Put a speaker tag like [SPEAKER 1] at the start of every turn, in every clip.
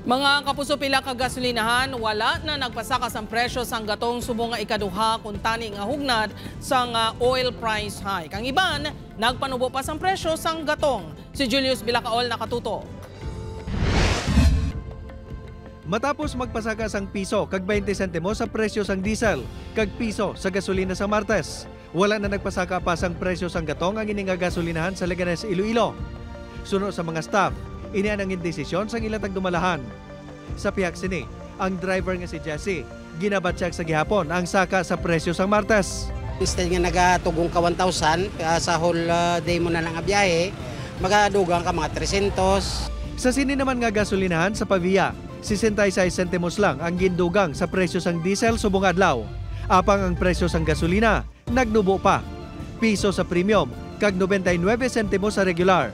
[SPEAKER 1] Mga kapuso, pila ka gasolinahan wala na nagpasaka sang presyo sang gatong subong nga ikaduha kuntani nga hugnad sang oil price hike. Ang iban nagpanubo pa sang presyo sang gatong. Si Julius Bilacaol nakatuto.
[SPEAKER 2] Matapos magpasaka sang piso kag 20 sentimo sa presyo sang diesel kag piso sa gasolina sa Martes, wala na nagpasaka pa sang presyo sang gatong ang ini nga gasolinahan sa Leganes, Iloilo. Suno sa mga staff, ini ang indesisyon sang ila tagdumalahan. Sa pihak sini, ang driver nga si Jesse, ginabatsyag sa gihapon ang saka sa presyo sang Martes.
[SPEAKER 3] Instead nga nagatugong ka 1,000 sa whole day mo na lang ang biyahe, magadugang ka mga 300.
[SPEAKER 2] Sa sini naman nga gasolinahan sa Pavia, 66 sentimos lang ang gindugang sa presyo sang diesel subong adlaw. Apang ang presyo sang gasolina, nagnubo pa. Piso sa premium, kag 99 sentimos sa regular.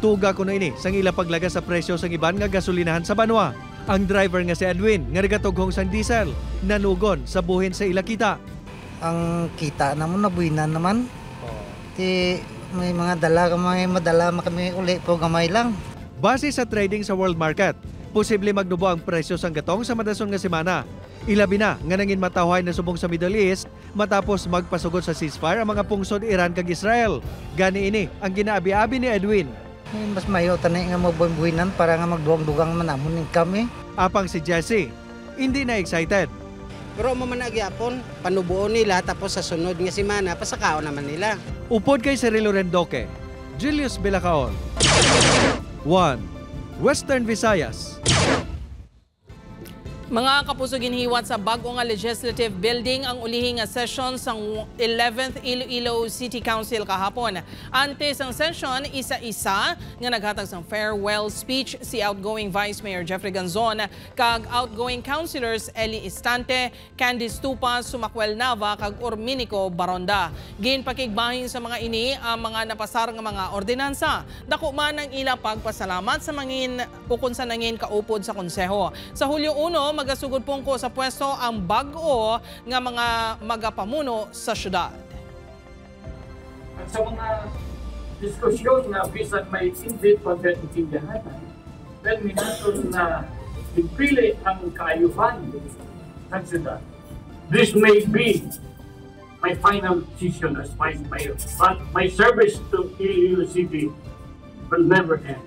[SPEAKER 2] Tuga kuno ini sang ila paglagas sa presyo sang iban nga gasolinahan sa banwa. Ang driver nga si Edwin nga nagatughong sang diesel, nanugon sa buhin sa ila kita.
[SPEAKER 4] Ang kita namon nabuhinan naman. Ti may mga dala kami, madala kami uli po gamay lang.
[SPEAKER 2] Base sa trading sa world market, posible magnubo ang presyo sang gatong sa madason nga semana. Ilabi na nga nangin matawhay na subong sa Middle East matapos magpasugot sa ceasefire ang mga pungsod Iran kag Israel. Gani ini ang ginaabi-abi ni Edwin.
[SPEAKER 4] Eh, mas mayo tani nga magbuhinan para nga magdugang-dugang man namon kami.
[SPEAKER 2] Apang si Jesse, hindi na excited.
[SPEAKER 3] Pero amo man nagyapon, panubuon nila tapos sa sunod nga semana pasakaon naman nila.
[SPEAKER 2] Upod kay Cirilo Rendoque, Julius Belacaon. 1. Western Visayas.
[SPEAKER 1] Mga kapuso, ginhiwat sa bag-o nga legislative building ang ulihi nga session sang 11th Iloilo City Council kahapon. Antes ang session, isa-isa nga naghatag sang farewell speech si outgoing Vice Mayor Jeffrey Ganzon kag outgoing councilors Eli Istante, Candice Tupa, Sumakwel Nava kag Orminico Baronda. Ginpakigbahin sa mga ini ang mga napasar nga mga ordinansa. Dako man ang ila pagpasalamat sa mangin ukon sa nangin kaupod sa konseho. Sa Hulyo 1, magasugod pungko sa pwesto ang bag-o nga mga magapamuno sa syudad.
[SPEAKER 5] At sa mga diskusyon na bisan may hindi pagkaintindihan, well, minaton na ipili ang kaayuhan ng syudad. This may be my final decision as vice mayor, but my service to Iloilo City will never end.